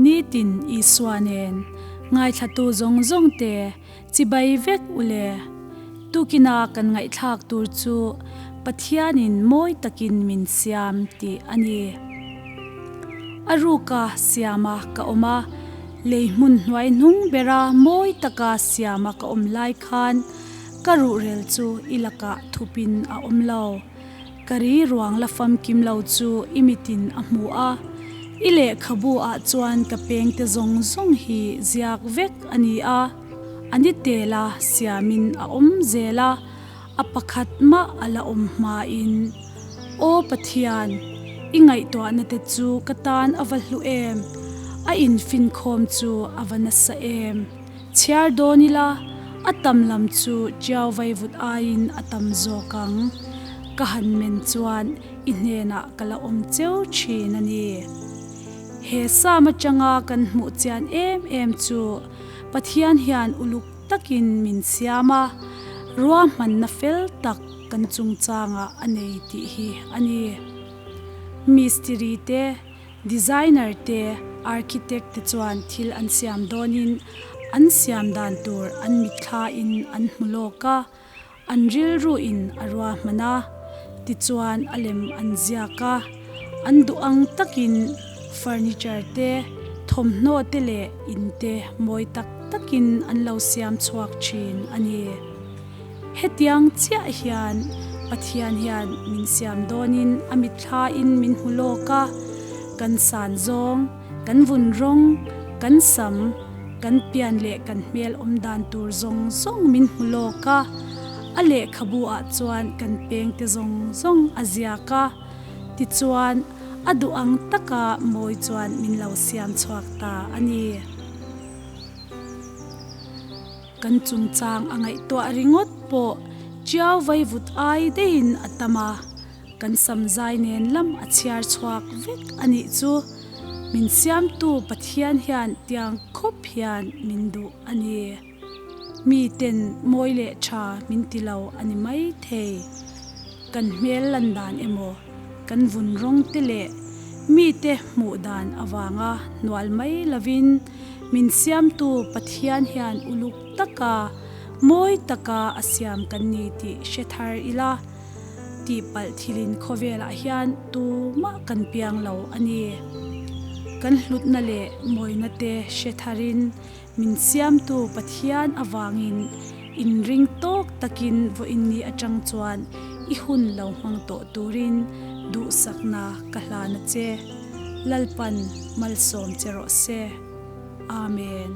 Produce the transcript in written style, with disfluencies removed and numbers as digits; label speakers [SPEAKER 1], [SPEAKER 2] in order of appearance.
[SPEAKER 1] Nitin Isua nen ngaithlatu zawng zawng te chibai vek u le. Tukina kan ngaihthlak tur chu Pathianin mawi takin min siam tih a ni. A ruka siama ka awm a, lei hmun hnuai hnung bera mawi taka siama ka awm lai khan ka ruhrel chu i lakah thupin a awm lo. Ka ri ruang la famkim lo chu i mitin a hmu a, i lehkhabu ah chuan ka pengte zawng zawng hi ziak vek a ni a, a ni tela siamin a awm zel a, a pakhat mah a la awm hmain, Aw Pathian, i ngaihtuahna te chu ka tan a va hlu em, a infinkhawm chu a va nasa em. Chhiar dawn ila, a tam lam chu Tiau vaivut aiin a tam zawk ang. Ka han men chuan i hnenah ka la awm cheu thin a ni. He Sam atanga kan hmuh chian em em chu Pathian hian uluk takin min siam a, ruahmanna fel tak kan chungchangah a nei tih hi a ni. Mistiri te. Designer te, architect te chuan thil an siam dawnin an siam dan tur an mitthla in an hmu lawk a, an rilru in a ruahman a, tichuan a lem an ziak a, an duh ang takin furniture te, thawmhnaw te leh in te mawi tak takin an lo siam chhuak thin a ni. Hetiang chiah hian Pathian hian min siam dawnin a mitthlain min hmu lawk a, kan san zawng, kan vun rawng, kan sam, kan pian leh kan hmel awm dan tur zawng zawng min hmu lawk a, a lehkhabu ah chuan kan pengte zawng zawng a ziak a, tichuan a duh ang taka mawi chuan min lo siam chhuak ta a ni. Kan chungchang a ngaihtuah ringawt pawh Tiau vaivut ai deihin a tam a, kan sam zai nen lam a chhiar chhuak vek a nih chu. Min siamtu Pathian hian tiang khawp hian min duh a ni. Mi ten mawi leh tha min ti lo a ni mai thei. Kan hmel lan dan emaw, kan vun rawng te leh mite hmuh dan avanga hnual mai lovin, Min siamtu Pathian hian uluk taka, mawi taka a siam kan ni tih hre thar ila, tihpalh thilin khawvelah hian tumah kan piang lo a ni. Kan hlutna leh mawina te hre tharin min siamtu Pathian avangin inring tawk takin vawiinni atang chuan i hun lo hmang tawh turin duhsakna ka hlan a che. Lalpan malsawm che rawh se. Amen.